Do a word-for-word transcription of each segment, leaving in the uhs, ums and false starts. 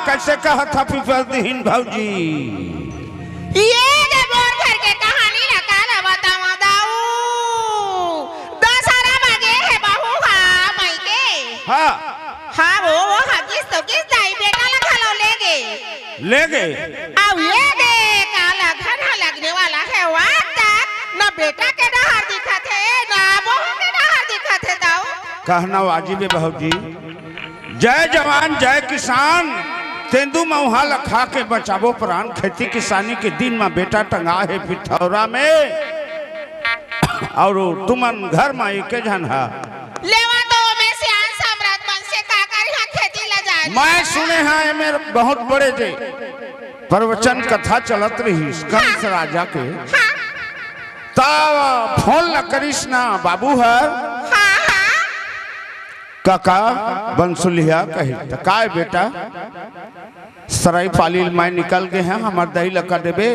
कइसे कहत ह पीपर दिहिन भौजी? ये दे मोर घर के कहानी ला काला बतावं दाऊ। दशहरा म गे हे बहू हा मइके। हाँ। हाँ वो, वो हा किस तो किस दाई बेटा ला घलो ले गे। ले गे? अउ ये दे काला घन हा लगने वाला हे, वात तक न बेटा के डहर दिखत हे, न बहू के डहर दिखत हे दाऊ। कहना वाजिब हे भौजी। जय जवान, जय किसान। तेंदू मउहा ल खा के बचाबो प्राण। खेती किसानी के दिन म बेटा टंगा हे पिथौरा में, अउ तुमन घर म एके झन ह। लेवा तो मैं सियान सम्राट मन से का करी, हाँ, खेती ला जाए। मैं सुने हाँ, एमे बहुत बड़े जे प्रवचन कथा चलत रहिस कंस राजा के। हाँ। त फोन ला करिस ना बाबू हर। हाँ, हाँ। कका बंसुलिया कही, त काय बेटा, सरई पाली ल मैं निकल गे हंव, हमर दई ल का देबे,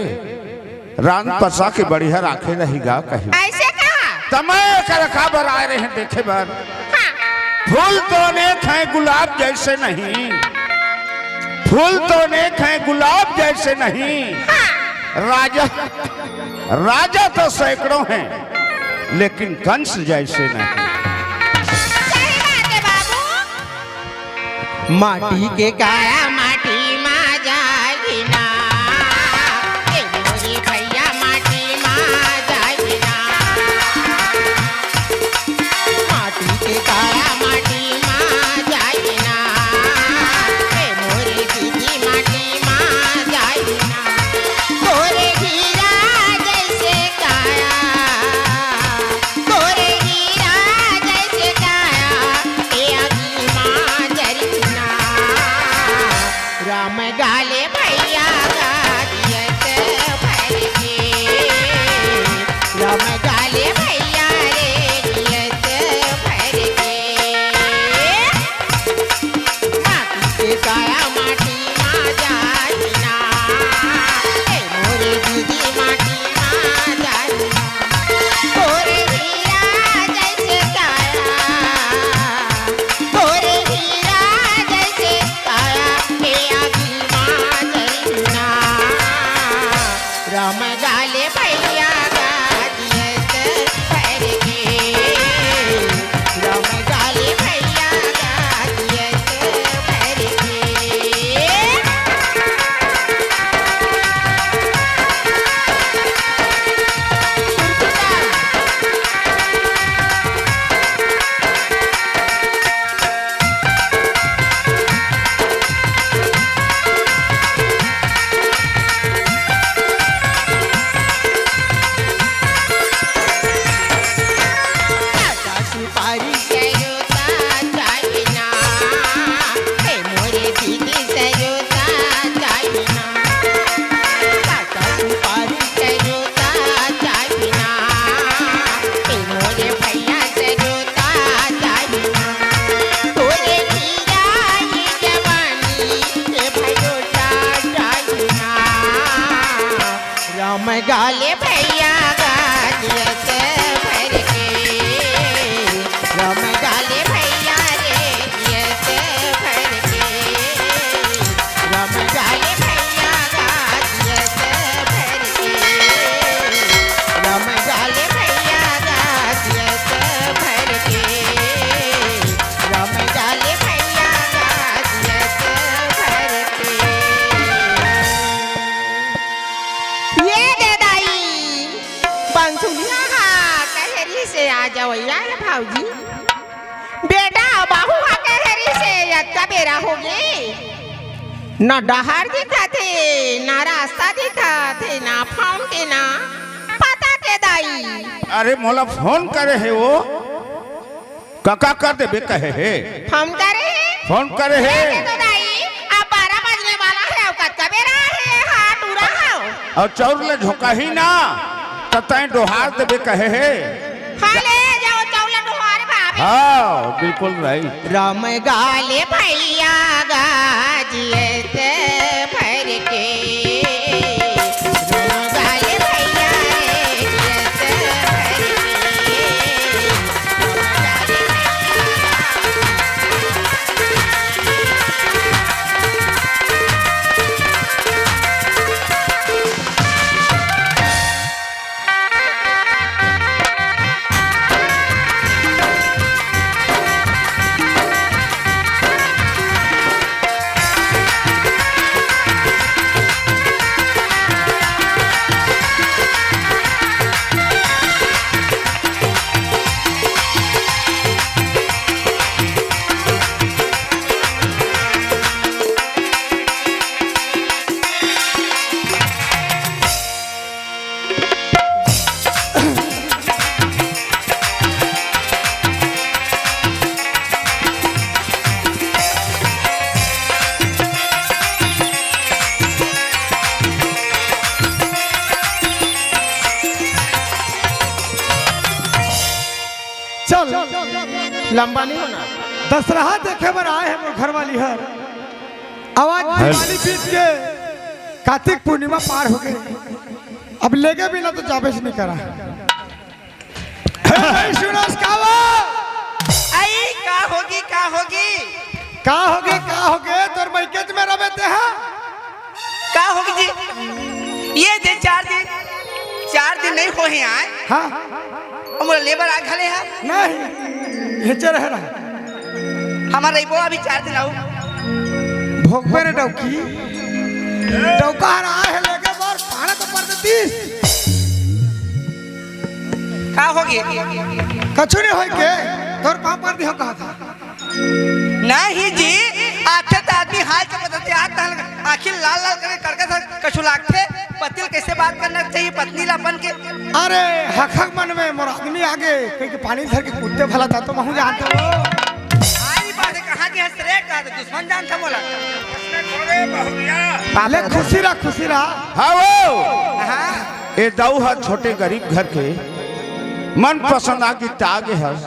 रांध पसा के बढ़िया राखे रही गा कही। अइसे कहा? त मैं एकर का बर आए रहें देखे बर। हाँ। फूल तो अनेक हैं, गुलाब जैसे नहीं। फूल तो अनेक हैं, गुलाब जैसे नहीं। हाँ। राजा, राजा तो सैकड़ों हैं, लेकिन कंस जैसे नहीं। सही बात हे बाबू। माटी के काया माटी मा जाही ना, ए मोरे भैया माटी मा जाही ना। माटी के काया माटी मा जाही ना, ए मोरे दीदी माटी मा जाही ना। तोरे हीरा जैसे काया, तोरे हीरा जैसे काया, ए आगी मा जरही ना। राम गाले भैया गा जियत भर के, राम गाले भैया रे जियत भर के। माटी के काया माटी मा जाही ना, ए मोरे दीदी माटी मा जाही ना। तोरे हीरा जैसे काया, तोरे हीरा जैसे काया, ए आगी मा जरही ना। राम गाले भैया गा जियत भर के, राम गाले भैया गा जियत भर के। सुपारी सरोता चाही ना, ए मोरे दीदी सरोता चाही ना। काका सुपारी सरोता चाही ना, ए मोरे भैया सरोता चाही ना। तोरे हीरा ये जवानी, ए भरोसा चाही ना। राम गाले भैया गा जियत भर के, राम गाले भैया रे जियत भर के, राम गाले भैया गा जियत भर के, राम गाले भैया गा जियत भर के, राम गाले भैया गा जियत भर के। ये दे दाई, बंसुलिया हा कहे रिहिसे आ जवइया हे भौजी। बेटा अउ बहू हा कहे रिहिसे अतका बेरा होगे, न डहर दिखत हे, न रास्ता दिखत हे, न फोन के, न पता के दाई। अरे मोला फोन करे हे वो। कका कर देबे कहे हे। फोन करे हे? फोन करे हे। ए, देखो दाई, अब बारह बजने वाला हे, अउ कतका बेरा हे, हाँ, टूरा हव। अउ चउर ल झोंकाही ना, त तैं डोहार देबे कहे हे। हाँ, ले जाव, चउर ल डोहार भावे। हाँ, बिल्कुल राइट। राम गाले भैया गा जियत भर के। लंबा नहीं होना। दशहरा देखे बर आए हे मोर घरवाली हर। अउ आज दिवाली बीत के कार्तिक पूर्णिमा पार हो गे। अब लेगे बिना तो जाबेच नहीं करा। हे भाई सुनस का वो? आई, का होगे, का होगे? का होगे, का होगे? तोर मइकेच में रबे ते हा? का होगे जी? ये दे चार दिन, चार दिन नहीं होहे आय। हाँ। अउ मोला लेबर आ घले हा? नहीं, ये चल रहा। हमार रहिबो अभी चार दिन आऊ। भोगबे रे डौकी। डौका हर आए हे लेगे बर, पाना तो पर देतीस। का होगे? कछु नहीं होय के, तोर पाँव पर दिहो कहा था। नहीं जी, आथे त आदमी हाय के बदलते, आज तहन आखिर लाल लाल करे करके सर कछु लागथे। पति ल कैसे बात करना चाहिए पत्नी ला अपन के? अरे हक हक मन में मोर आदमी आगे, कहीं के पानी धर के कुत्ते भला था तो महू जानते हो। आई बात है, कहाँ के हंस रे, का दुश्मन जानता मोला? ले खुशी रहा, खुशी रहा। हाँ वो। हाँ। ए दाऊ हा छोटे गरीब घर के मन पसंद आ गीत आगे हस।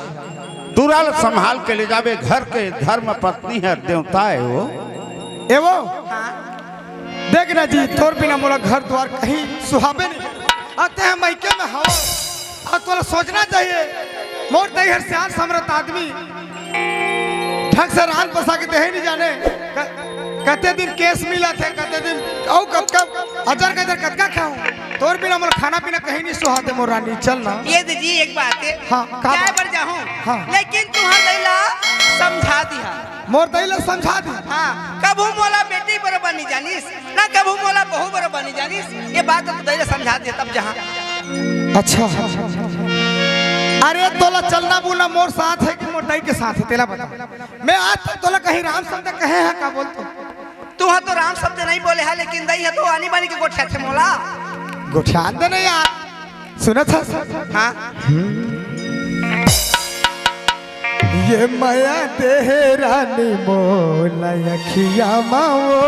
टूरा ल संभाल के ले जाबे, घर के धर्म पत्नी हर देवता हे वो। ए वो, देख ना जी, तोर बिना मोला घर द्वार कहीं सुहाबे नहीं। अउ ते ह मइके में हव, अउ तोला सोचना चाहिए। मोर दई हर सियान समरत आदमी, ढंग से रांध बसा के देहे नहीं जाने। क-, कते दिन केस मिलत हे, कते दिन अउ कतका हजार के हजार कतका खाऊं। तोर बिना मोला खाना पीना कहीं नहीं सुहाते मोर रानी, चल ना। ये दीदी एक बात है, हाँ, का जाए बात? बर जाहूं, हाँ। लेकिन तुहर दई ला समझा दिहा। मोर दई ला समझा दिहा। हाँ, कभू मोला बेटी बरोबर नहीं जानिस, ना कभू मोला बहू बरोबर नहीं जानिस। ये बात तो दई ला समझा दिहा तब जहाँ। अच्छा, अरे तोला चलना बुलना मोर साथ है कि मोर दई के साथ है, तेला बता। मैं आज तक तोला कहीं राम शब्द कहे हा का बोल तो? तुहा तो राम शब्द नहीं बोले हा, लेकिन दई हा तो आनी बानी के गोठियाथे मोला। गोठियान दे नहीं यार, सुनत हस? हाँ। ये मया देहे रानी मोला अखिया मा वो,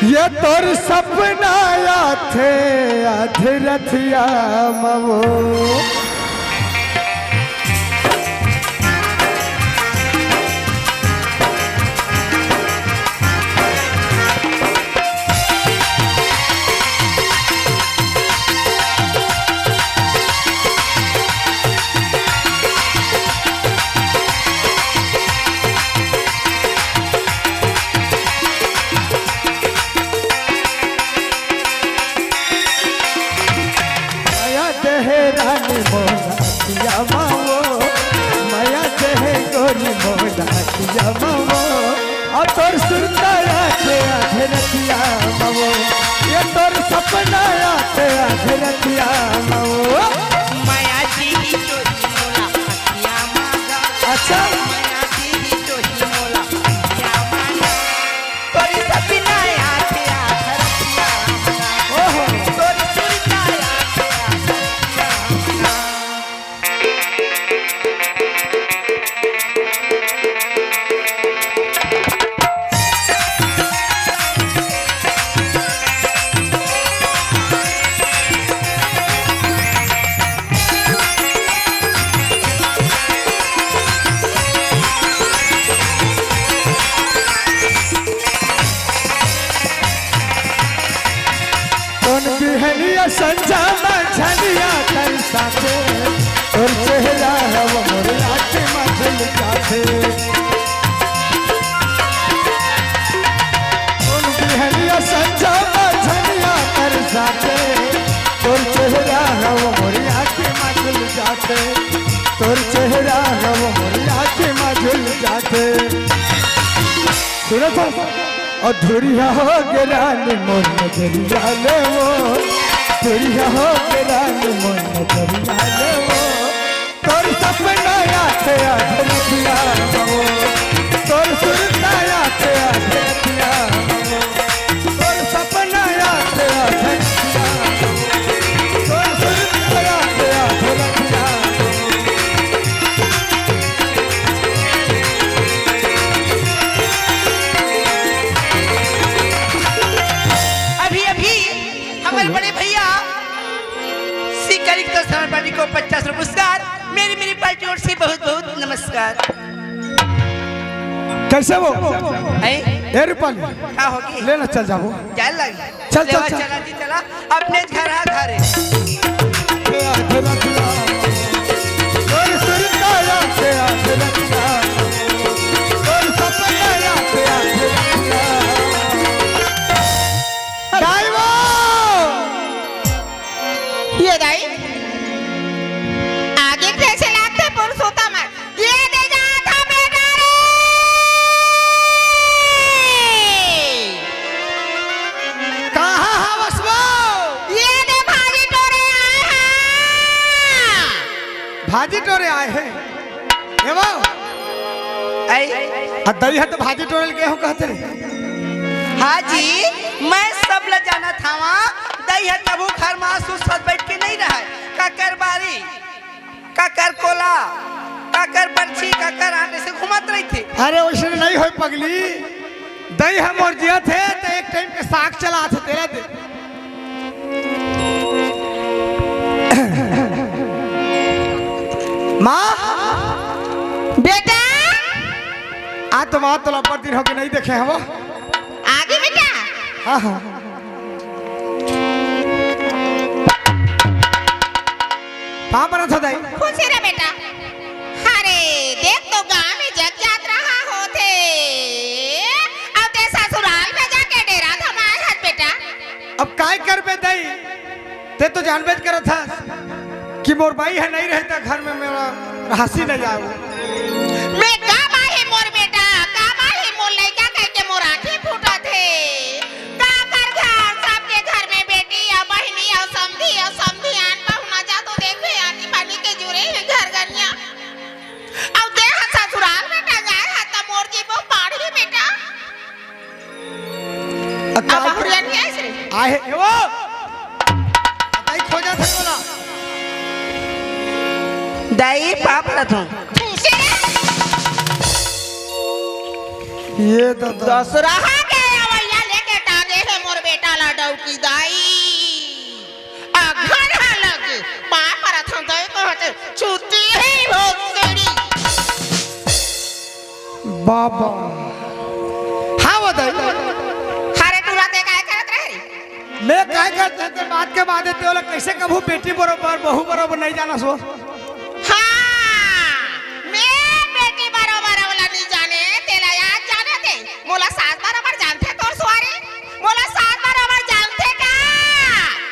ये तोर सपना आथे आध रतिया मा वो। मया देहे रानी मोर अखिया मा वो, मया देहे गोरी मोर अखिया मा वो, अउ तोर सुरता आथे आध रतिया मा वो, ये तोर सपना आथे आध रतिया मा वो। मया जी ही तो ही मोला अखिया मा गा। अच्छा। मया जी ही तो ही मोला अखिया मा गा। तोर सपना आथे आध रतिया मा गा। ओहो। तोर सुरता आथे आध रतिया मा गा। कोन बिहनिया संझा मा झनिया कर साथे, तोर चेहरा हव मोर आँखी मा झलकाथे। कोन बिहनिया संझा मा झनिया कर साथे, तोर चेहरा हव मोर आँखी मा झलकाथे, तोर चेहरा हव मोर आँखी मा झलकाथे। सुनत हस? अउ धुरिहा हो गे रानी मोर नजरिया ले वो, धुरिहा हो गे रानी मोर नजरिया ले वो, तोर सपना आथे आध रतिया मा वो, तोर सुरता आथे आध रतिया मा वो, तोर सपना आथे आध रतिया मा वो, तोर सुरता आथे आध रतिया मा वो। अभी अभी हमारे बड़े भैया श्री करिक दर्शन पांडे को पचास रुपये पुरस्कार। कर। कैसे वो? हैं? ए रूपाली, का होगी? ले ना, चल जाबो। चल लगी। चल, चल, लेवा चल। चला जी, चला। अपने घर हा घरे। दाई वो! ये दाई, आगे कैसे लागथे पुरुषोत्तम? ये दे जात हा बेटा रे। कहाँ हवस वो? ये दे भाजी टोरे आए हा। भाजी टोरे आए हे? ए वो? आई। आ दई हा तो भाजी टोरे ल गे हों कहत रहे। हाँ जी, मैं सब ल जानत हवा। दई हा तभू घर मा सुस्त बइठ के नहीं रहय। काकर बारी, काकर कोला, काकर बरछी, काकर आंट से घूमत रहिथे। अरे, वइसने नहीं होय पगली, दई हा मोर जियत हे त एक टाइम के साग चलात हे, तेला दे। माँ, बेटा। आ तो माँ, तोला अब्बड़ दिन होगे नहीं देखे हवं। आगे बेटा। हाँ, हाँ। पाँव परत हँव दाई। खुश रह बेटा। अरे, देख तो गाँव में जग जात रहा होथे, अउ ते ससुराल में जाके डेरा थमाए हस बेटा। अब काय करबे दाई, ते तो जानबेच करत हस कि मोर बाई ह नहीं रहे त घर में मोर हासी नहीं आवे। मैं का बाही मोर बेटा, का बाही मोर लइका कहिके मोर आँखी फूटत हे। काकर घर, सबके घर में बेटी अउ बहिनी अउ समधी अउ समधियान पहुना जा तो देखबे आनी बानी के जुरे हे घर गनिया। अउ ते ह ससुराल में टंगाए ह त मोर जीबो पाड़ही बेटा। अब बहुरिया नहीं आइस रे। आहे, ए वो। बताई खोजा था बोला। दाई पाँव परत हँव। ये तो, तो। दसरहा के अवइया लेके टांगे हे मोर बेटा ला डौकी दाई। अघन हा लगे, पाँव परत हँव दाई कहत हे, छुट्टी हे भोसड़ी। बाबा। हाँ, वो दाई। हरे टूरा ते काय करत रहे रे? मैं काय करत रहे, ते बात के बादे ते ओला कैसे कभू बेटी बरोबर, बहू बरोबर नहीं जानस वो? हाँ, मैं बेटी बरोबर ओला नहीं जाने, तेला याद जाने ते। मोला सास बरोबर जानथे तोर सुवारी? मोला सास बरोबर जानथे का?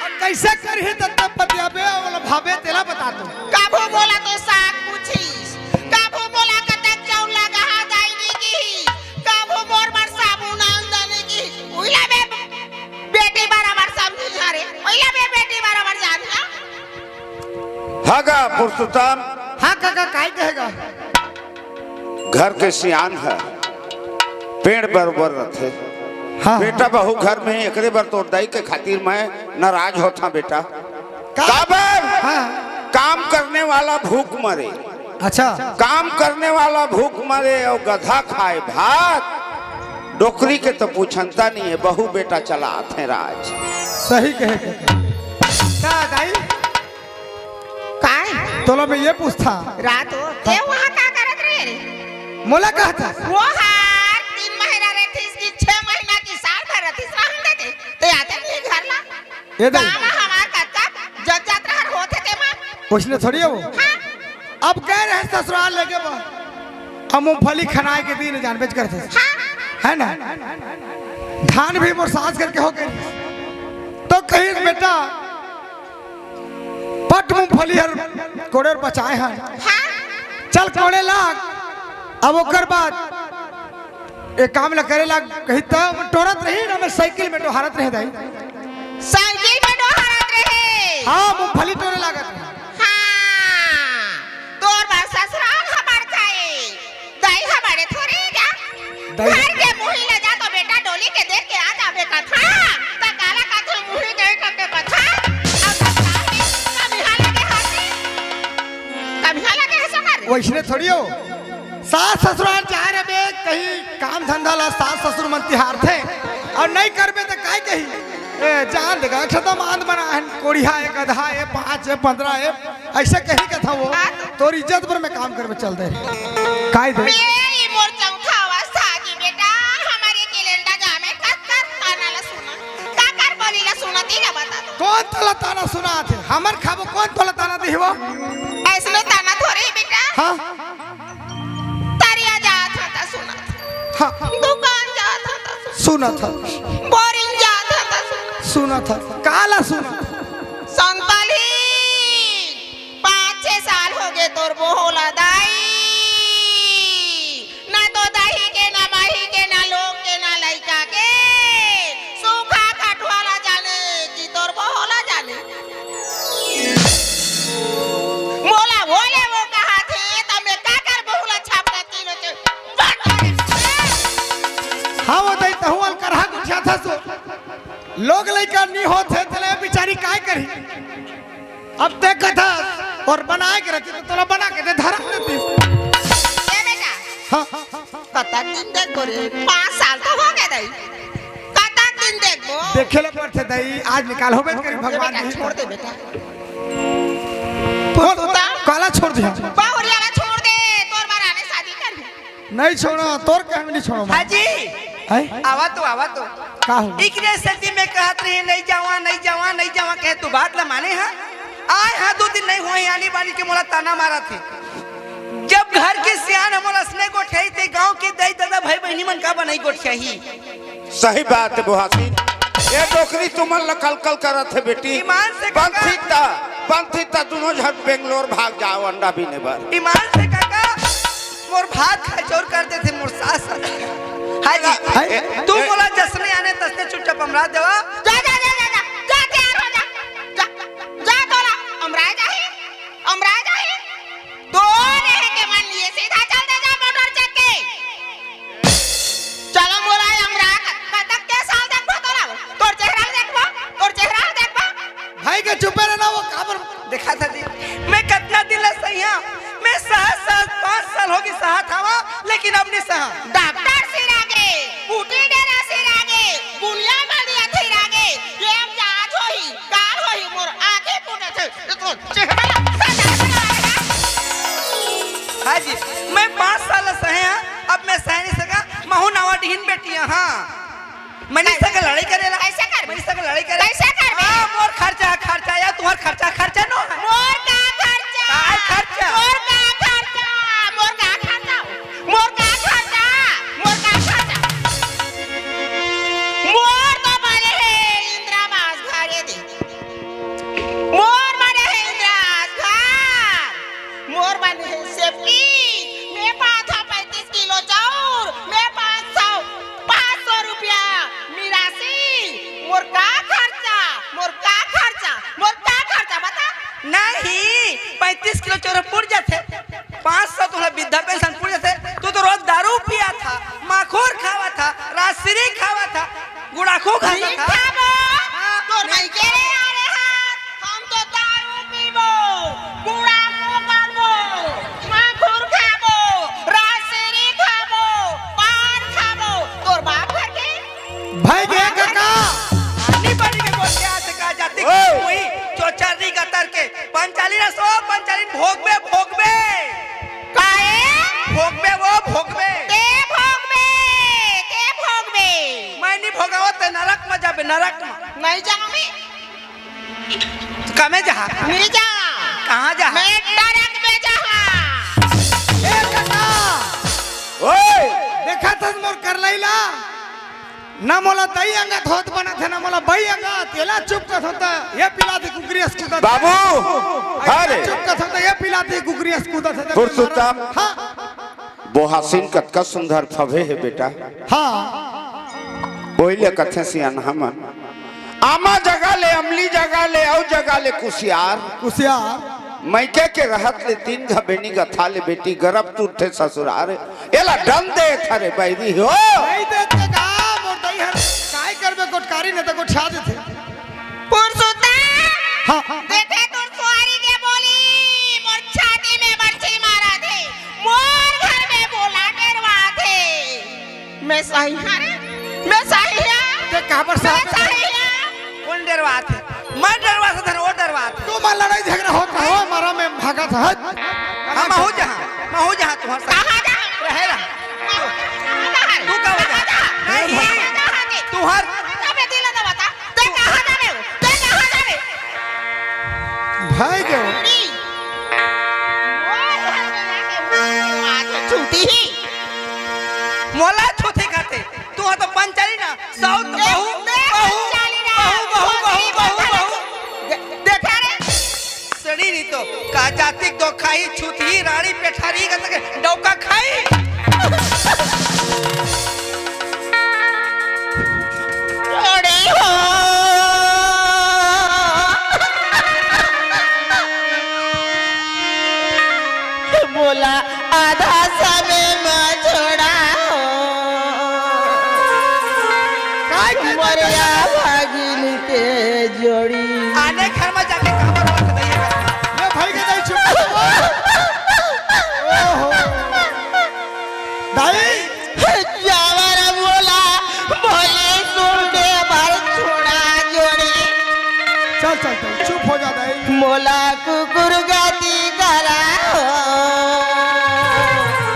अब कैसे करही त तब बतियाबे, ओला भाबे, तेला बता तो। कभू मोला तो सास पूछिस, कभू मोला कतक चाउर लगा हा दाई नहीं किहिस, कभू मोर बर साबुन आन दा नहीं किहिस। उइला बे बेटी बरोबर समझिस हरे, उइला बे बेटी बरोबर जानही। हाँ गा पुरुषोत्तम। हाँ काका, काय कहे गा? घर के सियान ह, पेड़ बरोबर रथे। हाँ। बेटा बहू घर में, एकरे बर तोर दाई के खातिर मैं नाराज होत हँव बेटा। का? काबर? हाँ। काम करने वाला भूख मरे। अच्छा। काम करने वाला भूख मरे अउ गधा खाए भात। डोकरी के तो पूछनता नहीं हे, बहू बेटा चलात हे राज। सही कहे काका। का दाई? काय? तोला मैं ये पूछथँव। रात हो, ते वहाँ का करत रहे रे? मोला कहत हस? वो हर तीन महीना रहतिस कि छह महीना कि साल भर रहतिस, रहन देते। ते आते नहीं घर ला। ए दाई। काम हमार कतका जग जात रहर होथे तेमा। ओइसने थोड़ी हे वो। हाँ। अब गए रहे ससुराल लेके वो। अब मूंगफली खनाए के दिन जानबेच करथस। हाँ। हे ना? धान भी मोर सास करके हो गई। तो कहिस बेटा, पट मूंगफली हर कोड़े अउ बचाए हन। हाँ। चल कोड़े लाग। अब ओकर बाद ए काम ल करे लाग कही त टोरत रहे ना, मैं साइकिल में डोहारत रहे दाई। साइकिल में डोहारत रहे? हाँ, मूंगफली टोरे लागत रहे। हाँ, तोर बर ससुराल हमार खाए। दाई हमारे थोड़ी जा। दाई घर के मुही ले जा तो बेटा डोली के देख के आ जाबे कथा। त काला कथा मुही नहीं करके कथा। अब ससुराल में कभी हाल लगे हाथी। कभी हाल लगे हंसा कर। वइसने थोड़ी हो। सास ससुराल जाए रहे बे, कहीं काम धंधा ला सास ससुर मन तिहारथे अउ नहीं करबे त काय कही? ए, जान दे गा, एक ठो दमांद बना हे, कोड़िया एक आधा हे, पाँच हे, पन्द्रह हे, अइसे कहीं कथा वो। हाँ तो। तोर इज्जत बर मैं काम करबे चल दे। काय दे? बे, ई मोर चौथा अवस्था आगे बेटा, हमर ये calendar जामे कर कर ताना ला सुना। का कर बोली ला सुना, तेला बता तो। कोन तोला ताना सुनाथे? हमर खाबो कोन तोला ताना दिही वो? अइसने ताना थोरे हे बेटा। हाँ। तरिया जात हँव त सुनत हँव। हाँ। दुकान जात हँव त सुनत हँव। बोरिंग जात हँव त सुनत हँव। सुनत हँव। काला सुनत हँव? संतली, पाँच छे साल होगे तोर बोहोला दाई। ना तो दाई के, ना माई के, ना लोग के, ना लइका के। सूखा खटुआ ला जाने कि तोर बोहोला जाने। मोला बोले वो कहाथे, त मैं का कर बोहोला छापरा तीनों के बट करे। हाँ, वो दई तहुवल करहा कुछ था सो। लोग लइका नी होथे, तेला बिचारी काय करही? अब ते कथा अउ बनाए के रहती त तोला बना के दे धरा देती। ए बेटा। हाँ। कतक दिन देखबो रे? पाँच साल तो होगे दई। कतक दिन देखबो? देखे ले पड़थे दई, आज निकाल होबे करी ए भगवान बेटा, जी। छोड़ दे बेटा। छोड़, छोड़, काला छोड़ दिया? बहुरिया ला छोड़ दे, तोर बर आने शादी करही। नहीं छोड़ो, तोर कहे में नहीं छोड़ो मैं। हाँ जी। हैं? आवा तो, आवा तो। का हो? इकरे सेती मैं कहत रही, "नहीं जावा, नहीं जावा, नहीं जावा," कहे तू बात ला माने, हाँ? आय हाँ, दो दिन नहीं होय, आनी बानी के मोला ताना मारथे। जब घर के सियान हमर असने गोठियाथे, गांव के दई ददा भाई बहिनी मन का बर नहीं गोठियाही? सही बात हे बोहासिन। ये डोकरी तुमन ला कल कल करत हे बेटी। ईमान से काका। पंथी ता, पंथी ता दुनों झन बेंगलोर भाग जाव अंडा बीने बर। ईमान से काका, मोर भात खाय चोर कर देथे मोर सास। हाँ जी, हाय। तू ए, मोला जसने आने तसने चुपचाप अमरा देवा। जा, जा, जा, जा, जा, जा, तैयार हो जा। जा, जा, तोला अमरा जाही, अमरा जाही। तो नहीं के मन लिए सीधा चल दे जा मोटर चक के। चलो मोला अमरा, कतक के साल देखबो तोला? तोर चेहरा देखबो, तोर चेहरा देखबो। भाई के चुपे रहना, वो काबर देखा था जी, मैं कतना दिन ले सही हँव, मैं सहत सहत पाँच साल होगे सहत हँव, लेकिन अब नहीं सहँव। डॉक्टर सिरागे, बूटी डेरा सिरागे, बुनिया बनिया थिरागे, ये अब आज होही, काल होही, मोर आँखी फूटत हे। हाँ जी, मैं पाँच साल सहे हँव, अब मैं सह नहीं सका, महू नवा डिहिन बेटी हँव। मैं नहीं सका लड़ाई करे ला। कैसे कर? मैं नहीं सका लड़ाई करे। कैसे कर? हाँ, मोर खर्चा, खर्चा या तुम्हार खर्चा, खर्चा नो हे। मोर का खर्चा? काय खर्चा? मोर का खर्चा? मोर का खर्चा? मोर का खर्चा? मोर का खर्चा? मोर तो बने हे इंदिरा आवास घरे दे। मोर बने हे इंदिरा आवास घर। मोर बने हे सेफ्टी। मैं पाथँव पैंतीस किलो चाउर, मैं पाँच सौ, पाँच सौ रुपया मिरासी। मोर का खर्चा, मोर का खर्चा, मोर का खर्चा बता। नहीं, पैंतीस किलो चाउर पुर जाथे, पाँच सौ तोला वृद्धा पेंशन पुर जाथे। तू तो रोज दारू पियाथा, माखुर खावाथा, राजश्री खावाथा, गुड़ाखू खावाथा। खाबो, हाँ, तोर नहीं। नहीं के रे, अरे हाँ। हम तो दारू पीबो, गुड़ाखू करबो, माखुर खाबो, राजश्री खाबो, पान खाबो, तोर बाप घर के। भाई के काका। आनी बानी के गोठियाथे का जाती ओ। कोई चोचरनी गतर के पंचाली रसो, पंचाली भोगबे, भोगबे। काहे? भोगबे वो, भोगबे। ते भोगबे, ते भोगबे। मैं नहीं भोगावत, ते नरक में जाबे, नरक में। नहीं जाऊँ मैं। कमे जहाँ? नहीं जा। कहाँ जा? मैं नरक में जहाँ। ए काका। ओए! देखा थस मोर करलई ला? ना मोला दई अंगत होत बनत हे, ना मोला बई अंगत। एला चुप कथों त ये पिलाथे कुकरी अस कूदत हे। बाबू, अरे हरे। चुप कथों त ये पिलाथे कुकरी अस कूदत हे। पुरुषोत्तम। हाँ। बोहासिन कतका सुंदर फबे हे बेटा। हाँ। ओइले कथे सियान हमन। आमा जगह ले, अमली जगह ले, अउ जगह ले कुसियार। कुसियार। मइके के रहत ले तीन घबेनी गथा ले बेटी गरब टूटथे ससुरार। एला डन दे थरे बैरी हो। नहीं देते का, मोर दई हर काय करबे गोटकारी न त गोठा देथे। पुरुषोत्तम, हाँ, हाँ। देखे तोर सुहारी के बोली, मोर छाती में बरछी मारत हे, मोर घर में बोला डेरवात हे। मैं सही हँव रे, मैं सही हँव। ते काबर मैं सही हँव? डरवात हे, मैं डरवात हँव, धन वो डरवात हे। तुमन लड़ाई झगड़ा होत रहो, मारा में भागत हस। हाँ, महूँ जाहूँ, महूँ जाहूँ तुम्हर साथ। कहाँ जाहूँ? रहे रहा। तू का वजह? नहीं। तुम्हर। अबे दिल दबा था। ते कहाँ जाबे? ते कहाँ जाबे? भाई जो। छूती ही। मोला छूती खाते। तू हा तो पंचरी ना। साउथ ए, बहू, मैं बहू, पंचरी ना। बहू, बहू, बहू, बहू, बहू। दे-, देखा रे। सड़ी नहीं तो का जातिक दो खाई छूती रानी पेठारी का तक डौका खाई। अरे हो। मोला आधा समय म छोड़ा हो। काय के मोर या भागिन के जोड़ी। आने घर में जाके कहाँ पर बात बताइएगा? ये भाई के दाई चुप हो। ओहो। दाई। जावर मोला भले सुनने भर छोड़ा जोड़ी। चल, चल, चल, चुप हो जा दाई। मोला कुकुर गति करा हो।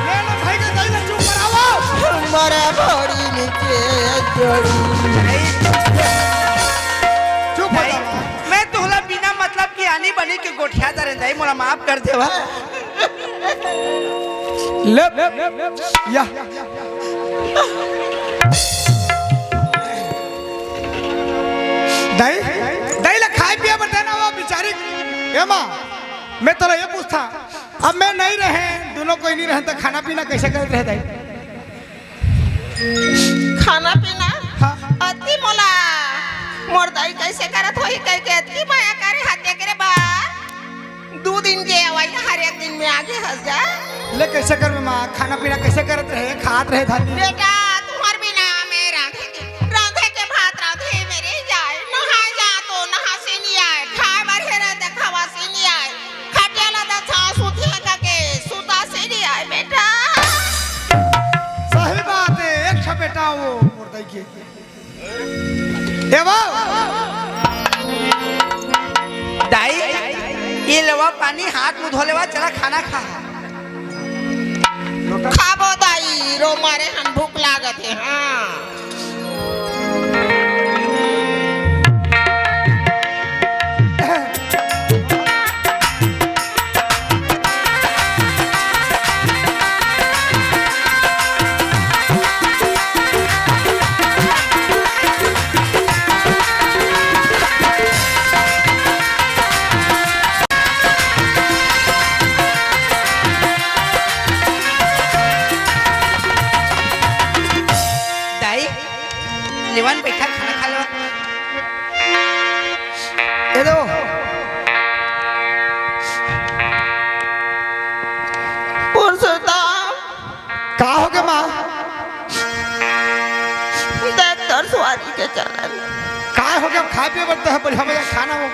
ले लो भाई के दाई ला चुप कराओ। मोर भौरी नीचे जोड़ी। चुप हो जा। मैं तोला बिना मतलब के आनी बनी के गोठिया दरें दाई, मोला माफ कर देवा। ले, या। दाई, दाई ला खाए पिए बर देना हुआ बिचारी। ए माँ, मैं तोला ये पूछता, अब मैं नहीं रहे, दोनों कोई नहीं रहे, तो खाना पीना कैसे करत रहे दाई? खाना पीना? हाँ। अति मोला मोर दाई कैसे करत होही कह के अतकी मया करे हा तेकरे बर। दू दिन के अवई हर एक दिन में आगे हंस जा। ले कैसे कर में माँ, खाना पीना कैसे करत रहे, खात रहे धनी? बेटा, तुम्हर बिना मैं रांधे के, रांधे के भात रांधे मेरे जाए, नहाए जा तो नहा से नहीं आए, खाए बर हेरा देखा वा से नहीं आए। खटिया ला दछा सुतिया का के सुता से नहीं आए बेटा। सही बात है, एक ठा बेटा वो मोर दाई के। ए वो। दाई, ये लेवा पानी, हाथ मुंह धो लेवा, चला खाना खा। खाबो दाई, रो मारे हन भूख लागत हे। हाँ। दाई, लेवन बैठा, खाना खा लेवा। ए दो। पुरुषोत्तम। का हो गे माँ? देख तोर सुवारी के चलन। का हो गे? खाए पिए बर तो है, बढ़िया बढ़िया खाना हो।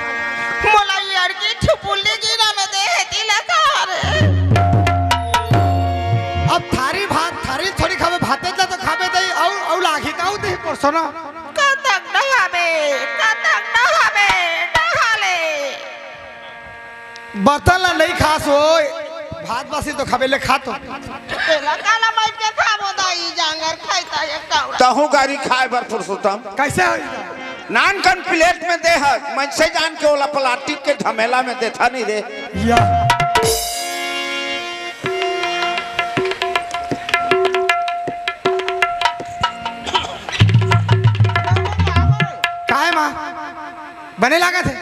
मोला ये अड़की छुपुली गिरा में दे है तिलक रे। अब थारी भात, थारी थोड़ी खाबे, भाते ला तो खाबे दे, अउ, अउ लागी ताऊ दे परसों ना। कतक डहाबे, कतक डहाबे, डहा ले। बर्तन ला नहीं खास होय, भात बासी तो खाबे ले खा तो। तेला काला बैठ के खाबो दाई, जांगर खाई ता एक कौड़ा। तहूँ गारी खाए बर पुरुषोत्तम। कैसे होई? नान कन प्लेट में दे ह, मनसे जान के ओला प्लास्टिक के झमेला में देथा नहीं रे। या। काय माँ? बने लागत हे?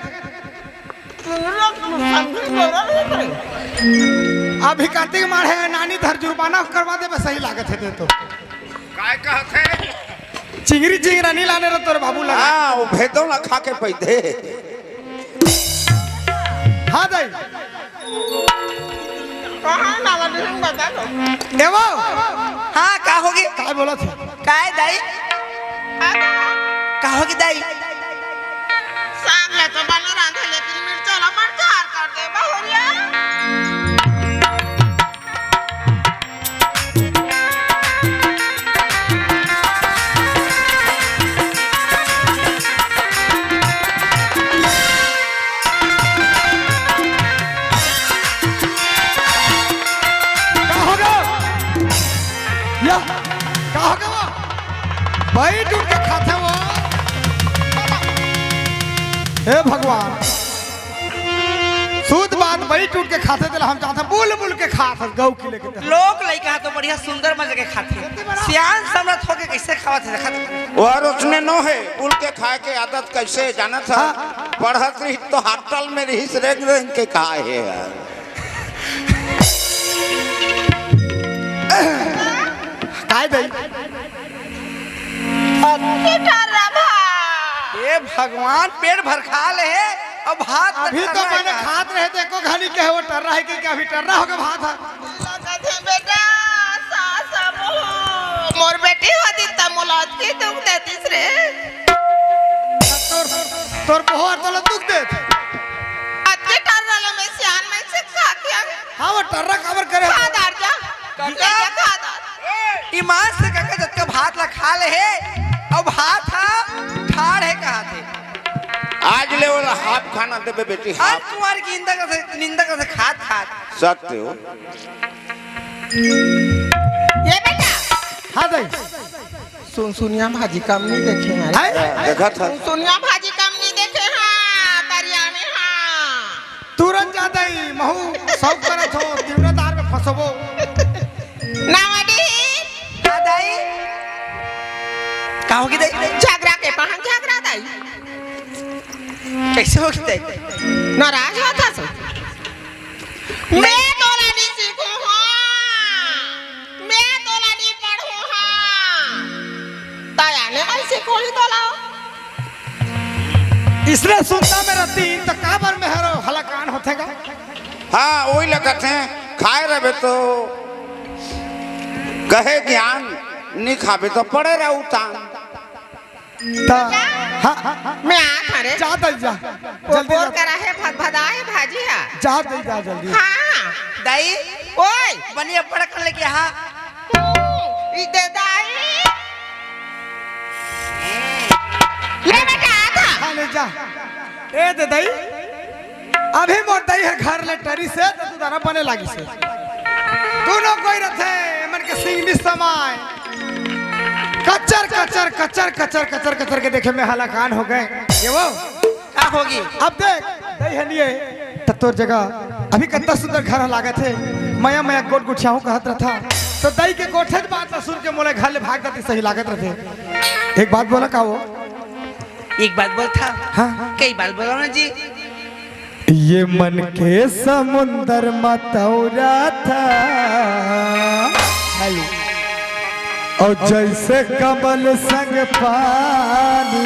अभी कार्तिक माह है, नानी धर जुर्माना करवा देबे, सही लागत हे ते तो। काय कहत हे? चिंगरी चिंगरा नहीं लाने रह तोर बाबू लगा। हाँ, वो भेदो ना खा के पैदे। हाँ दाई। कहाँ नाला नहीं बता दो। ए वो। हाँ, का होगे? काय बोलत हे? काय दाई? का होगे दाई? साग ला तो बने रांधे, लेकिन मिर्चा ला मरचार कर दे बहुरिया। बइठ उठ के खाथे वो। हे भगवान, शुद्ध बात, बइठ उठ के खाथे, तेला हम जानथन, बुल बुल के खात हस, गऊ के लेके ते। लोग लइका ह तो बढ़िया सुंदर मजा के खाथे, सियान समरथ होके कइसे खावत हे, देखत हे। वो हर उसने नो हे, बुल के खाए के आदत कइसे हे जानत हस? हाँ। पढ़त रहिस तो हाटल में रहिस, रेंग रेंग के खाए हे यार। काय दई? अतके टर्रा भात। ए भगवान, पेट भर खा ले हे, अब भात अभी तो टर्रा हे मैंने का? खात रहे थे, एको घनी कहे वो टर्रा हे कि क्या? अभी टर्रा होके भात हे। लगत हे बेटा, सास मोह। मोर बेटी होतिस त मोला अतके दुख देतिस रे। तोर, तोर बहू ह तोला दुख देथे। अतके टर्रा ला मैं सियान में से खा के आ। हाँ, वो टर्रा काबर करे? खा दार जा। कका। जा खा दार। ईमान से कका जतका भात ला खा ले हे, अब भात हा ठाढ़ हे कहाथे। आज ले ओला हाफ खाना देबे बेटी, हाफ। कुमार की निंदा करथे, निंदा करथे खात खात। सत्य हो। ये बेटा। हाँ दई। सुनसुनिया भाजी कम नहीं देखे हैं। हैं? देखत हस। सुनसुनिया भाजी कम नहीं देखे हैं, तरिया में हाँ। तुरंत जा दई, महू सब करत हो, तीव्रदार में फंसबो। नावडी। का दई? का होगे दई? झगरा के पहन झगरा दई। कइसे होगे दई? नाराज होत हस। मैं तोला नी सीखूं हाँ, मैं तोला नी पढ़ूं हाँ। दया ने कइसे खोली तोला? इसने सुनता में रहती त काबर में हरो हलाकान होथे गा? हाँ, वही लगत हे, खाए रहबे तो कहे ज्ञान, नी खाबे तो पड़े रहू तान। त, हाँ, हाँ, हाँ। मैं आत हरे। जा दई जा, वो जल्दी बोर जा। करा है, भदभदा है भाजी है। जा दई जा जल्दी। हाँ। दई। ओए। बनिया पड़क लेके हाँ। ई दे दाई। ले बेटा, आ था। हाँ, ले जा। ए दे दई। अभी मोर दई हर घर ले टरी से त तू दाना बने लागी से। दूनों कोई रथे, मन के सिंग भी समाय। कचर, कचर, कचर, कचर, कचर, कचर के देखे में हलाकान हो गए। ये वो? का होगी? अब देख, दई हनिए, त तोर जगह अभी कतना सुंदर घर लागत हे। मया, मया गोठ गुठियाहूँ कहत रथा। त दई के गोठे बात ला सुन के मोला घर ले भाग जाती सही लागत रथे। एक बात बोला का वो? एक बात बोलथा। हाँ। कई बात बोला ना जी। ये मन के समुंदर म तौरा था। हेलो। अउ जइसे कमल संग पानी।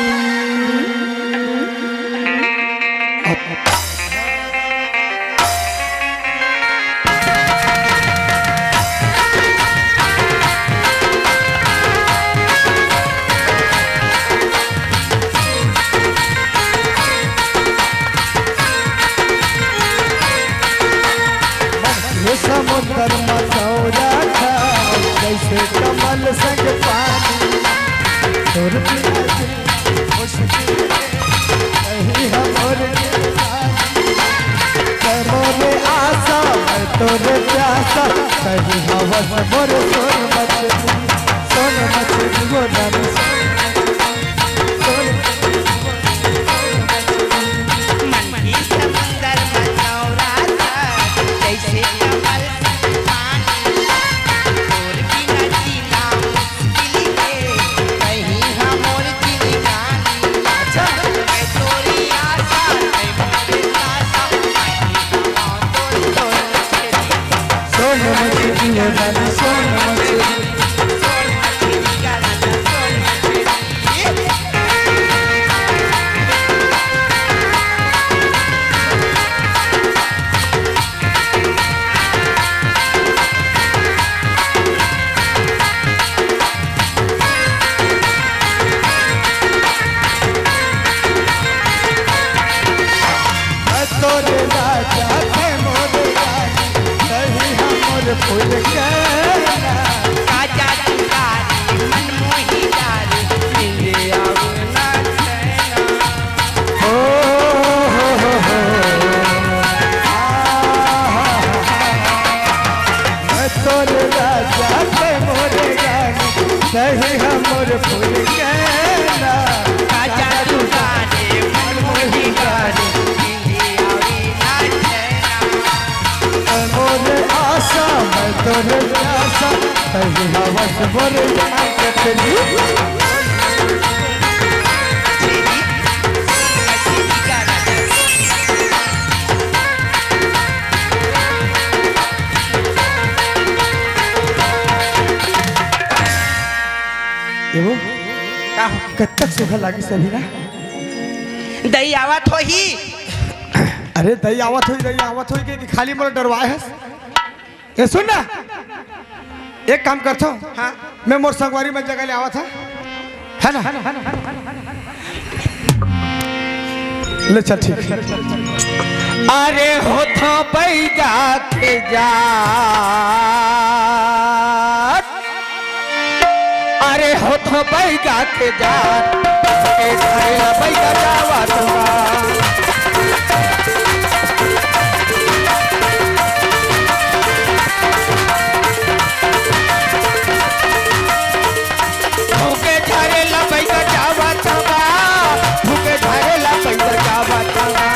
ये समुंदर म तौरा था, जइसे कमल संग पानी। तोर बिना जी मुश्किल हे, कहीं हमर जिंदगानी। मैं मोरे आसा, मैं तोरे प्यासा, कहीं हवस मोर सोन मछली, सोन मछली वो रानी, सोन मछली। मन के समुंदर म तौरा था, जइसे कमल संग पानी। तोर बिना जीना मुश्किल हे, कहीं हमर जिंदगानी। मैं तोरी आसा, मैं मोरे आसा, मैं ही हवा तोर, तोर मछली। सोन मछली है रानी, सोन मछली। सोन मछली का राजा, सोन मोर फूल गैना, का जादू डाले मन मोही डाले, नींदिया आवे ना चैना। मोर आशा, मैं तोर प्यासा, तही हवस मोर जागत नी। ए वो, का हो? कत्तक सुघर लागिस अभी ना? दई आवत होही। अरे दई आवत होही, दई आवत होही के, कि खाली मोला डरवाए हस? ए सुन ना, एक काम करथो। हाँ। मैं मोर संगवारी मन जगह ले आवत हँव, है ना? ले चल, ठीक। अरे होथों बैगा के जात, अरे होथों बैगा के जात, के घरे ला बैगा जावत बा। भूखे झारे ला बैगा जावत बा, भूखे झारे ला बैगा जावत बा।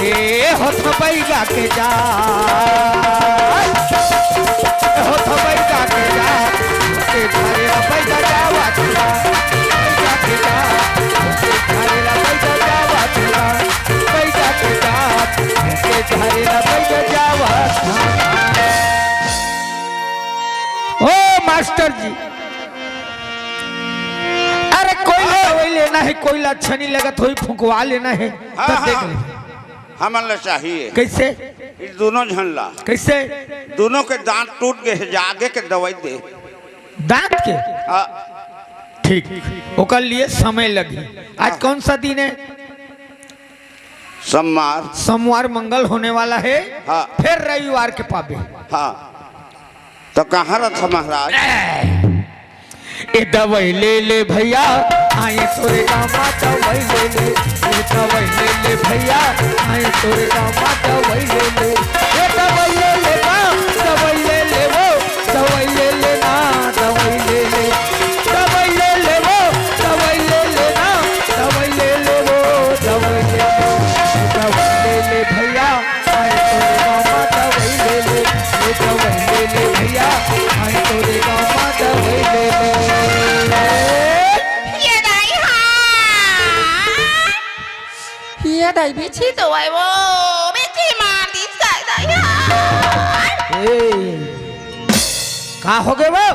ए होथों बैगा के जात, होथों बैगा के जात, के घरे ला बैगा जावत बा। बैगा के जात, के घरे ला बैगा जावत बा। बैगा के जात, के घरे ला बैगा जावत बा। ओ मास्टर जी, अरे कोई ला दवाई लेना हे, कोई ला अच्छा नहीं लगत होही, फुकवा लेना हे, हाँ, तब देख हाँ। ले। हमन ला चाहिए। कैसे? ई दोनों झन ला। कैसे? दोनों के दांत टूट गए हे, जागे के दवाई दे। दांत के? हाँ। ठीक, ओकर लिए समय लगही। आज हाँ। कौन सा दिन हे? सोमवार। सोमवार मंगल होने वाला हे, हाँ। फिर रविवार के पाबे। हाँ। तो कहाँ रथ महाराज? ए दवाई ले ले भैया, आए तोरे गाँव मा दवाई ले ले। ए दवाई ले ले भैया, आए तोरे गाँव मा दवाई ले ले। ए दवाई ले ले बा, दवाई ले ले वो, दवाई ले ले ना, दवाई ले ले। दवाई ले ले वो, दवाई ले ले ना, दवाई ले ले वो, दवाई ले ले। ए दवाई ले ले भैया, आए तोरे गाँव मा दवाई ले ले। ए दवाई ले ले भैया, आए तोरे गाँव मा दवाई ले ले। ये दाई हाँ। ये दाई बिछी तो आए वो, बिछी मार दिस का दाई हाँ। ए, का हो गए वो?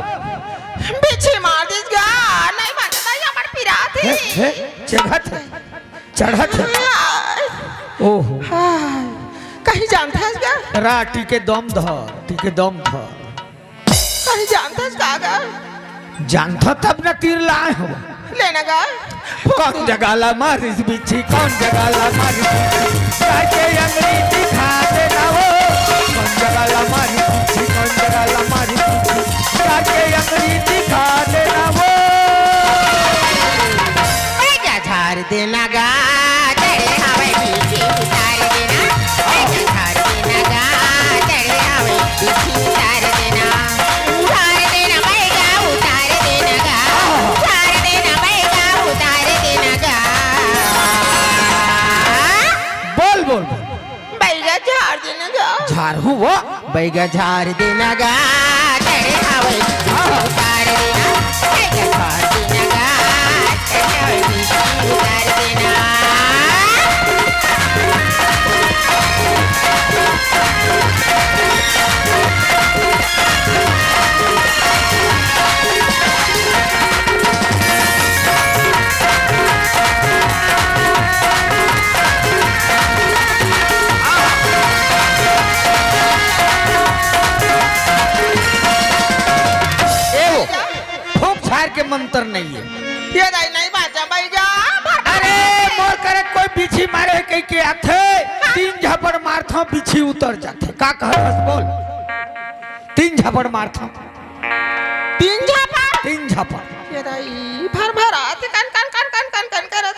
बिछी मार दिस गा, नहीं मानता दाई हमर पिरात हे। हे, हे, चढ़त हे। चढ़त हे। हाय। ओहो। हाय। कहीं जानत हस गा? रा, टीके दम धर, टीके दम धर। कहीं जानत हस का गा? जानत हस तब न तीर लाए हो। लेना गा। कौन जगह ला मारिस बिच्छी, कौन जगह ला मारिस बिच्छी? काके अंगड़ी दिखा देना वो। कौन जगह ला मारिस बिच्छी, कौन जगह ला मारिस बिच्छी? काके अंगड़ी दिखा देना वो। बैगा झार देना गा, चढ़े हवय पीछे उतार देना। बैगा झार देना गा, चढ़े हवय पीछे उतार देना। उतार देना बैगा, उतार देना गा। उतार देना बैगा, उतार देना गा। बोल, बोल, बोल। बैगा झार देना गा। झारहूँ वो। बैगा झार देना गा, चढ़े हवय, उतार देना। बैगा झार देना गा, चढ़े हवय, उतार देना। ए वो, फूंक झार के मंतर नइ हे। ये दाई नइ बाँचा बैगा, भाग। अरे, मोर करा कोई बिच्छी मारे कहिके आथे, तीन झापड़ मारथँव, बिच्छी उतर जाथे। का कहत हस बोल? तीन झापड़ मारथँव। तीन झापड़? तीन झापड़। ये दाई, भर भर आथे, कन, कन, कन करत।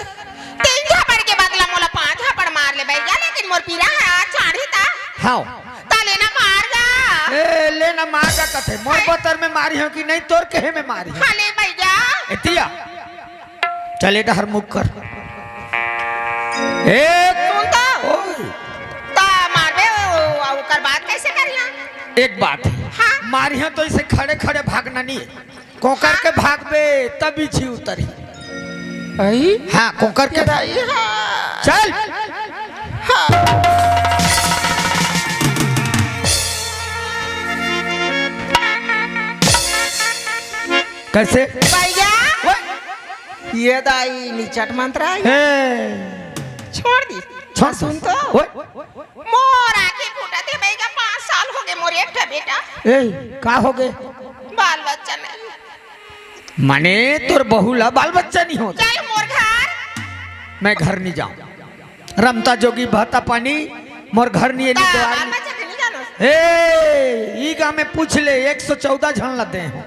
तीन झापड़ के बदला मोला पाँच झापड़ मार ले बैगा, लेकिन मोर पीरा ह छाड़ही ता। हाव। त ले ना मार गा। ए, ले ना मार गा कथे। मोर बतर में मारी हो कि नहीं, तोर कहे में मारी हो? हाँ, ले भैया। एतिया। चल ए डहर मुख कर। ए, सुन तो। ओए। त मारबे, ओ, ओ, ओकर बात कैसे करिया? एक बात है। हाँ। मारिहा तो इसे खड़े खड़े भागना नहीं है। कोकर के भागबे तब बिछी उतरी। आई? हाँ, कोकर के। तेरा ये हाँ। चल। हाँ। कैसे? भैया। ओए। ये दाई निचट मंत्र आई। हे। छोड़ दी। छोड़ सुन दो। तो। ओए। मोर आँखी फूटत हे, भैया, पाँच साल हो गए मोर एक ठा बेटा। ए, का हो गए? बाल बच्चा नहीं। माने तोर बहू ला बाल बच्चा नहीं होता? चल मोर घर। मैं घर नहीं जाऊँ। रमता जोगी बहता पानी, मोर घर नहीं है, नहीं ता द्वार बाल नहीं। बच्चा के नहीं जानो? ए, ई गाँव में पूछ ले, एक सौ चौदह झन ला दे हो।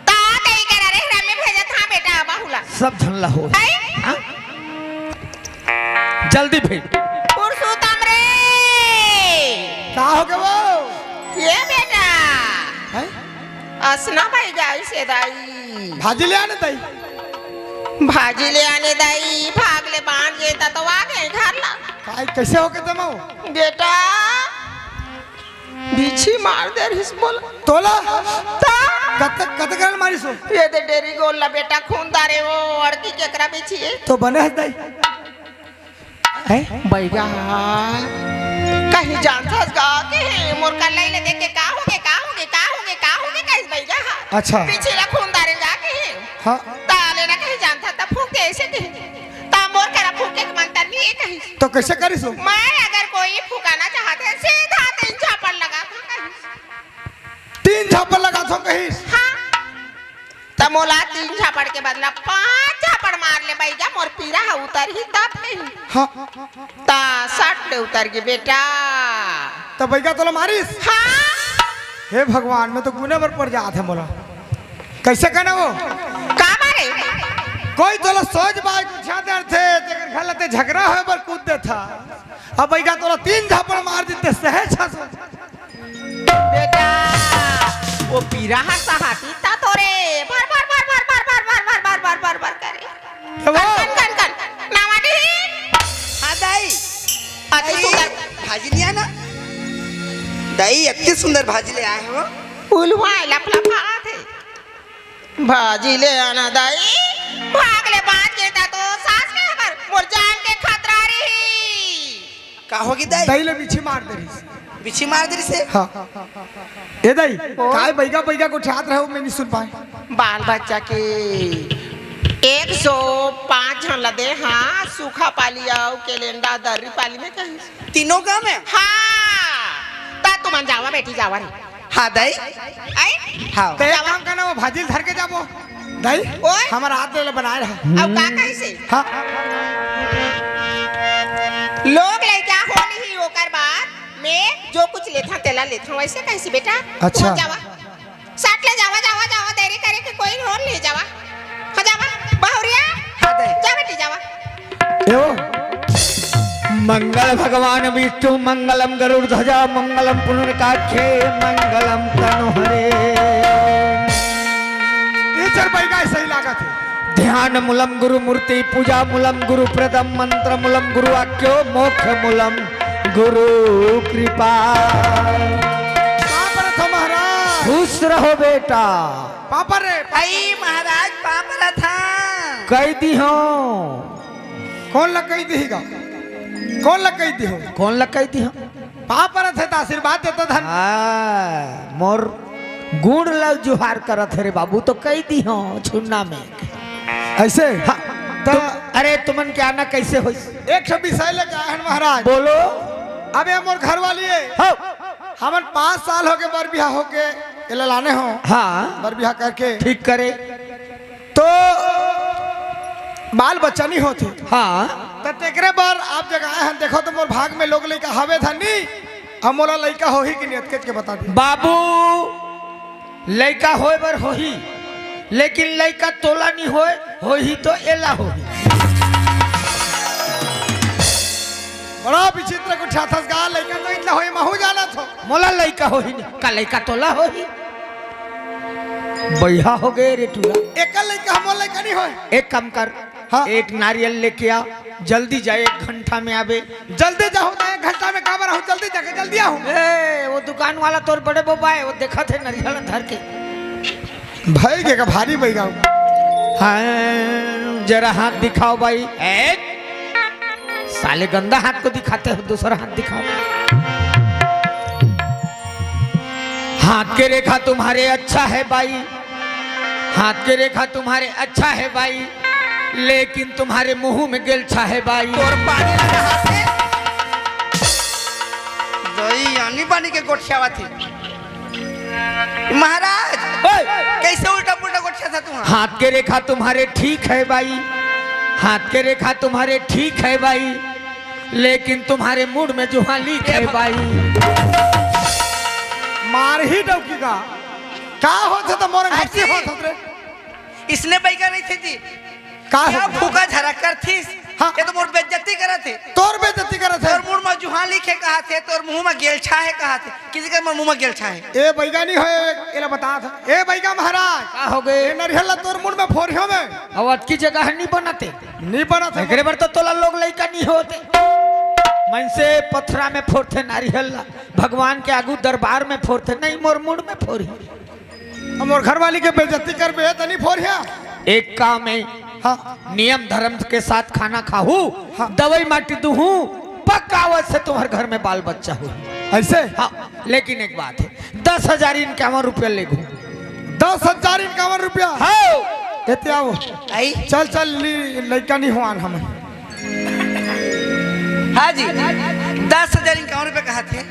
ता तेरी करा रे, घर में भेजत हाँ बेटा, बहू ला। सब झन ला हो। आई? हाँ? जल्दी भेज। पुरुषोत्तम रे। का हो गए वो? ये बेटा। हैं? असना भाई गाय से दाई। भाजी ले आने दाई। भाजी ले आने दाई, भाग ले बांध ये ता तो आ गए घर ला। काय, कैसे हो गए तमो? बेटा। बिछी मार दे रहिस मोला। तोला? ता? कत, कत करल मारिस हो? ये दे डेरी गोल ला बेटा, खून दारे वो अड़की केकरा बिछी है? तो बने हस दाई। हैं? बैगा। कहीं जानथस गा के मोर कल्लाई ले देख के का होगे, का होगे, का होगे, का होगे कहिस बैगा। अच्छा। पीछे ला खून दारे गा के। हाँ। ताले ना कहीं जानथा त फूंक दे ऐसे कहीं। ता मोर करा फूंके के मंतर नहीं है कहीं। तो कैसे करिस हो? मैं अगर कोई फुकाना चाहते हैं, सीधा तीन झापड़ लगा था कहीं। तीन झापड़ लगा था कहीं? हाँ। त मोला तीन झापड़ के बदला पांच झापड़ मार ले बैगा, मोर पीरा ह उतर ही तब कहीं। हाँ। ता सट ले उतर गे बेटा। त बैगा तोला मारिस? हाँ। हे भगवान, मैं तो गुने बर पड़ जात है मोला। कैसे कहना वो? का मारे? कोई तोला सोच बाय गुठिया दे थे, तेकर घर लते झगड़ा होए बर कूद दे था। अब बैगा तोला तीन झापड़ मार देते, सहज हस। बेटा, वो पीरा ह सहाती ता तोरे भर भर भर भर करे। ए वो? कन, कन, कन, कन। नावा दी। हाँ, दाई। अति दाई, सुंदर। भाजी लिया ना। दाई, अति सुंदर भाजी ले आए हो। उलवा लप लप आथे। भाजी ले आना दाई, भाग ले बांच के ता तो सास के हबर, मोर जान के खतरा रही। का होगे दाई? दाई ले बिछी मार दे रहिस। बिछी मार दे रहिस हे? हाँ। ए दाई, ओ? काय बैगा बैगा गोठियात रहे हो, मैं नहीं सुन पाए। बाल बच्चा के एक सौ पाँच झन ला दे, हाँ, सूखा पाली अउ कैलेंडर दर्री पाली में कहीं। तीनों का में? हाँ, ता तुमन जावा बेटी जावा रे। हाँ, दाई। आई? हाँ। तो एक जावा। काम करना, वो भाजी ल धर के जाबो। दाई, ओए। हमारा हाथ ले ले बनाए रहा। अब का कहिसे? हाँ। लोग लइका हो नहीं, ओकर बाद में जो कुछ लेथा, तेला लेथा, वैसे कहिसे बेटा? अच्छा। तुम जावा। साथ ले जावा, जावा, जावा, देरी करे के कोई रोल नहीं जावा। हाँ, जावा, बहुरिया। हाँ, दाई। जा बेटी, जावा। यो, मंगल भगवान विष्णु, मंगलम गरुड़ ध्वजा, मंगलम पुनरकाक्षे, मंगलम तनु हरे। ये चरपाई का सही लागत है। ध्यान मूलम गुरु मूर्ति, पूजा मूलम गुरु प्रदम, मंत्र मूलम गुरु वाक्यो, मोक्ष मूलम गुरु कृपा। पाप रथ महाराज। खुश रहो बेटा। पापा रे। आई महाराज, पाप रथा। कह दी हो। कौन ला कह दी गा? कौन ला कह दी हो? कौन ला कह दी हो? पापा रथे त आशीर्वाद देता धन। हाँ, मोर गुण ला जुहार करत हे रे बाबू, तो कह दी हो छुन्ना में। ऐसे? हाँ, तो तुम, अरे तुमन के आना कैसे होई? एक सौ बीस लेके आए हैं महाराज। बोलो। अबे मोर घर वाली है। हाँ। हमन पाँच साल होके बर बिहा होके एला लाने हो। हाँ। बर बिहा करके। ठीक करे। तो बाल बच्चा नहीं होते। हाँ। त तेकरे बर आप जगह आए हन, देखो तो मोर भाग में लोग लइका हवे धन नहीं, अब मोला लइका होही कि नहीं, अतकेच के बता दे। बाबू, लइका होए बर होही, लेकिन लइका तोला नहीं होए, होही तो एला होही। बड़ा विचित्र गोठियाथस गा, लइका तो इतना होही, महू जानत हों। मोला लइका होही नहीं, का लइका तोला होही? बइहा हो गे रे टूरा। एकर लइका हमर लइका नहीं होय। एक काम कर, हाँ। एक नारियल लेके आ, जल्दी जा, एक घंटा में आबे। जल्दी जाहूं त एक घंटा में काबर आहूं, जल्दी जाके जल्दी आहूं। ए, वो दुकान वाला तोर बड़े बबा हे, वो देखत हे नरियल धर के। भई गे का भारी बइगा। हाँ, जरा हाथ दिखाओ भाई। ए, साले गंदा हाथ को दिखाते हो, दूसरा हाथ दिखाओ। हाथ के रेखा तुम्हारे अच्छा है भाई, हाथ के रेखा तुम्हारे अच्छा है भाई, लेकिन तुम्हारे मुंह में गेलछा है भाई। तोर पानी लगा हाथ है। दई यानी पानी के गोठियावत हे। महाराज, ओए! कइसे उल्टा पुल्टा गोठियाथस तुंहर? हाथ के रेखा तुम्हारे ठीक है भाई, हाथ के रेखा तुम्हारे ठीक है भाई, लेकिन तुम्हारे मूड में जुहां लीक है भाई। मारही डौकी का। का होत हे त मोर अजी। हंसी होत हे रे। इसने बइगा नहीं थे जी। का क्या हो? फूका झरा करथिस? हाँ। ये तो मोर बेइज्जती करत हे। तोर बेइज्जती करत हे? तोर मुंह में जुहां लीक हे कहत हे, तोर मुंह में गेलछा हे कहत हे। किसी के मुंह में गेलछा हे? ए बइगा नहीं होय, एला बतात हंव। ए बइगा महाराज। का हो गे? ए नरियल ला तोर मुंह में फोरिहों मैं। अउ अतकी जगह नहीं बनत हे। नहीं बनत हे। एकरे बर तो तोला लोग लइका नहीं होत हे। मनसे पथरा में फोरथे नारियल ला, भगवान के आगू दरबार में फोरथे, नहीं मोर मुंह में फोरही। अब मोर घरवाली के बेइज्जती करबे त नहीं फोरिहा। एक काम हे, हाँ। नियम धरम के साथ खाना खाहू, हाँ। दवई माटी दूहू, पक्का अवश्य तुम्हर घर में बाल बच्चा होही। अइसे? हाँ, लेकिन एक बात हे, दस हजार इनकावन रुपया लेगहू। दस हजार इनकावन रुपया? हाँ। एते आओ। आई? चल, चल, ली, लइका नहीं होवान हमन। हाँ जी, दस हजार इनकावन रुपया कहत हे।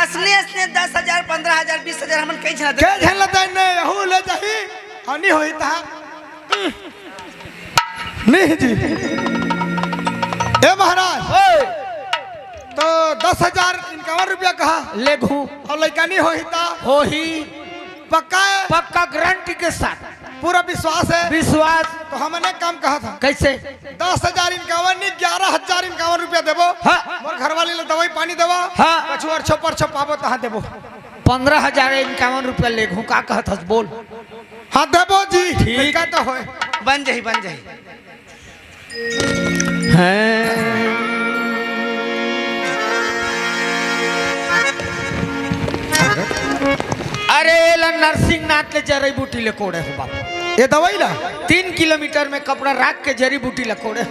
असने, असने दस हजार, पंद्रह हजार, बीस हजार हमन कई झन दे। कई झन ला दे ने, यहू ले जाही, अउ नहीं होही तहां। नहीं जी। ए महाराज, ओए। तो दस हजार इनकावन रुपया कहा। लेगहू। अउ लइका नहीं होही त? होही। पक्का हे? पक्का गारंटी के साथ। पूरा विश्वास हे? विश्वास। तो हमन एक काम कहत हन। कइसे? दस हजार इनकावन नहीं, ग्यारह हजार इनकावन रुपया देबो। हाँ। मोर घरवाली ला दवई पानी देबो। हाँ। कछु अरछो परछो पाबो तहां देबो। पंद्रह हजार इनकावन रुपया लेगहू, का कहत हस बोल? हाँ देबो जी। ठीक। लइका तो होय। बन जाही, बन जाही। हैं? अरे, एला नरसिंहनाथ ले जड़ी बूटी ले कोड़े हों बाबू। ए दवई ला? तीन किलोमीटर में कपड़ा राख के जड़ी बूटी ले कोड़े।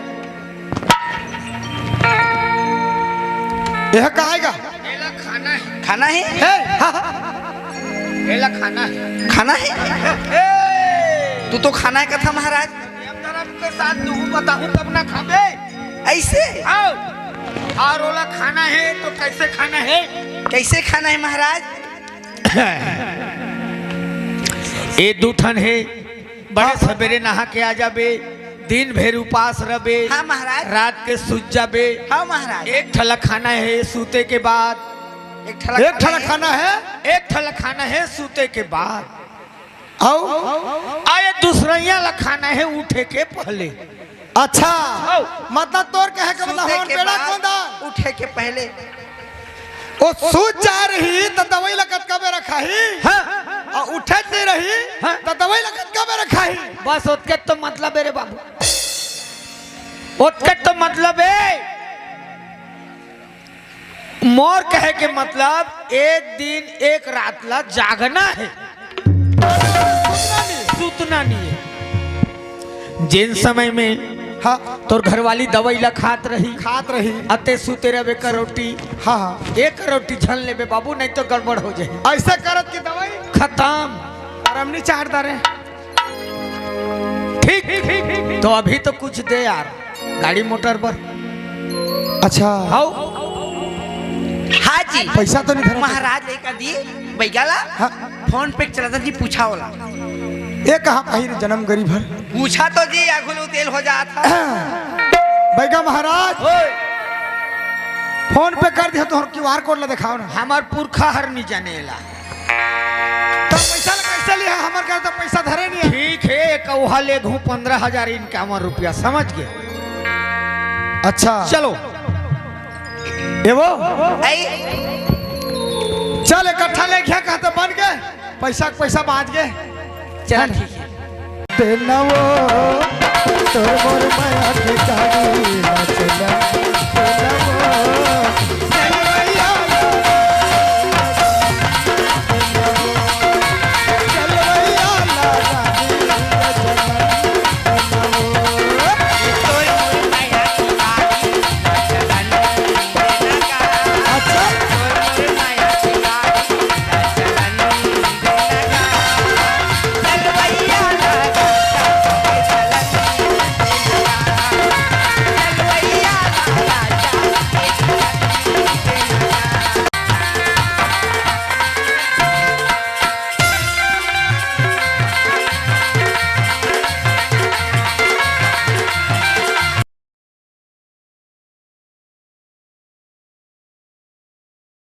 एह का आय गा? एला खाना हे। खाना हे? हे, हाँ, हाँ। एला खाना हे। खाना हे? ए! तू तो खाना हे कथा महाराज। नियम धरम के साथ दूहू बताहूं तब ना खाबे। अइसे? आओ। अउ ओला खाना हे तो कइसे खाना हे? कइसे खाना हे महाराज? ए दू ठन हे, बड़े हाँ। सबेरे नहा के आ जाबे, दिन भर उपास रहबे, हाँ महाराज। रात के सूत जाबे। हाँ महाराज। एक ठला खाना हे सूते के बाद। एक ठला एक ठला खाना हे? खाना हे? एक ठला खाना हे सूते के बाद। अउ? अउ ये दूसरइया ला खाना हे उठे के पहले। अच्छा, अउ? मतलब तोर कहे के मतलब सूते हमन के बेड़ा बाद कोंदा? उठे के पहले। ओ सूत जाय रही त दवई ला कतका बेरा खाही? हाँ। अउ उठत नहीं रही हाँ। त दवई ला कतका बेरा खाही? बस ओतके तो मतलब हे रे बाबू, ओतके तो मतलब हे। मोर कहे के मतलब एक दिन एक रात ला जागना हे, सुतना नहीं हे। जेन समय में हाँ। तोर घरवाली दवई ला खात रही, खात रही। अते सुते रहबे करौटी। हाँ, हाँ। एक करौटी झन लेबे बाबू, नहीं तो गड़बड़ हो जाही। अइसे करत के दवई खतम। आराम नहीं चाहता रे। ठीक, तो अभी तो कुछ दे यार, गाड़ी मोटर बर। अच्छा। हाव। हाँ जी। पैसा तो नहीं धरा। महाराज, एक आदि बइगा ला हाँ। PhonePe चलाता जी, पूछा ओला। ए कहाँ पाही रे जनम गरीब हर। पूछा तो जी, आघू ले तेल हो जात हे। बइगा महाराज। ओए। PhonePe कर दिया तो QR code ला देखाव ना। हमर पुरखा हर नहीं जाने ला। त पैसा ला कइसे लिहा? हमर करा त पैसा धरे नहीं हे। ठीक हे, एक अउ हा लेगहूँ पंद्रह हजार इनकावन रुपया, समझ गे? अच्छा। चलो। ए वो, आई, चल इकट्ठा ले गया, कहते बन गए, पैसा के पैसा बांच गए। चला ठीक है। तेना वो तोर मोर माया के गाड़ी ना चला।